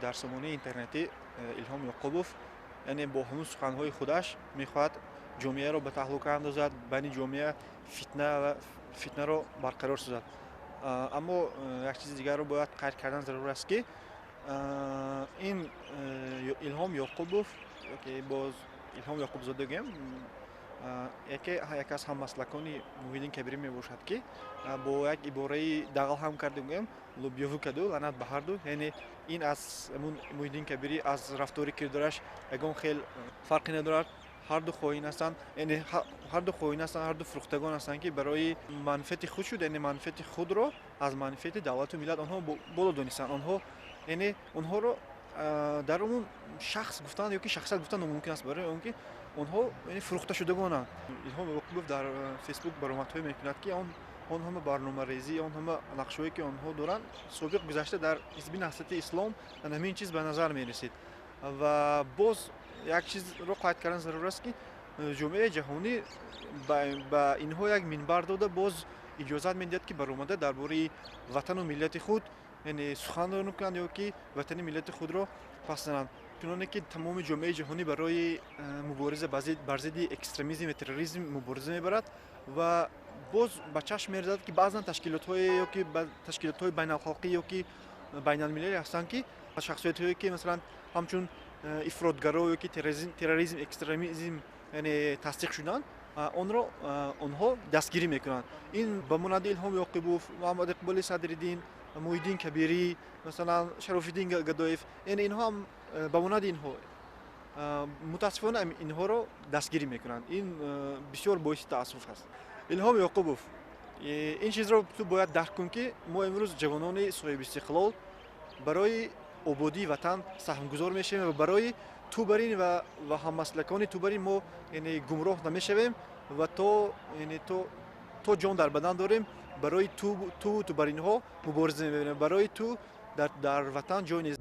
Дар сомонаи интернетӣ Илҳом Ёқубов, яъне бо ҳамун суханҳои худаш мехоҳад ҷомеаро ба таҳлука андозад, байни ҷомеа фитна ва фитнаро барқарор созад. Аммо як чизи дигарро бояд қайд кардан зарур аст, ки ин Илҳом Ёқубов ёки боз Илҳом Ёқубзода гӯем, яке аз ҳаммаслакони Муҳиддин Кабирӣ мебошад, ки бо як ибораи дағал ҳам карда гӯем, лӯбиёву каду, лаънат ба ҳарду. Яъне ин аз Муҳиддин Кабирӣ аз рафтори кирдораш ягон хел фарқе надорад. Ҳарду хоин ҳастанд, яъне ҳарду хоин ҳастанд, ҳарду фурӯхтагон ҳастанд, ки барои манфиати худ шуд, яъне манфиати худро аз манфиати давлату миллат онҳо боло донистанд. Онҳо, яъне онҳоро дар умум шахс гуфтан ёки шахсият гуфтан номумкин аст, барои он ки онҳо, яъне, фурӯхташудагонанд. Илҳом Ёқубов дар Фейсбук баромадҳое мекунад, ки он ҳама барномарезӣ, он ҳама нақшҳое, ки онҳо доранд, собиқ гузашта дар Ҳизби Наҳзати Ислом ҳамин чиз ба назар мерасид. Ва боз як чизро қайд кардан зарур аст, ки ҷомеаи ҷаҳонӣ ба инҳо як минбар дода, боз иҷозат медиҳад, ки баромада дар бораи ватану миллати худ, яъне, сухан кунанд ё ки ватани миллати худро пас зананд. Чуноне ки тамоми ҷомеаи ҷаҳонӣ барои мубориза бар зидди экстремизм ва терроризм мубориза мебарад ва боз ба чашм мерезад, ки баъзан ташкилотҳое ё ки ташкилотҳои байналхалқӣ ё ки байналмилалӣ ҳастанд, ки шахсиятҳое, ки масалан ҳамчун ифротгаро ё ки терроризм, экстремизм, яъне, тасдиқ шуданд, онро онҳо дастгирӣ мекунанд. Ин ба монанди Илҳом Ёқубов, Муҳаммад Иқболи Садриддин, Муҳиддин Кабирӣ, масалан Шарофиддин Гадоев, яъне инҳо ҳам ба монанди инҳо, мутаассифона, инҳоро дастгирӣ мекунанд. Ин бисёр боиси таассуф аст. Илҳом Ёқубов, ин чизро ту бояд дарк кун, ки мо имрӯз ҷавонони соҳибистиқлол барои ободии ватан саҳмгузор мешавем ва барои ту барин ва ҳаммаслакони ту барин мо, яъне, гумроҳ намешавем ва то, яъне, то ҷон дар бадан дорем, барои ту тубаринҳо мубориза мебарем. Барои ту дар ватан ҷой нест.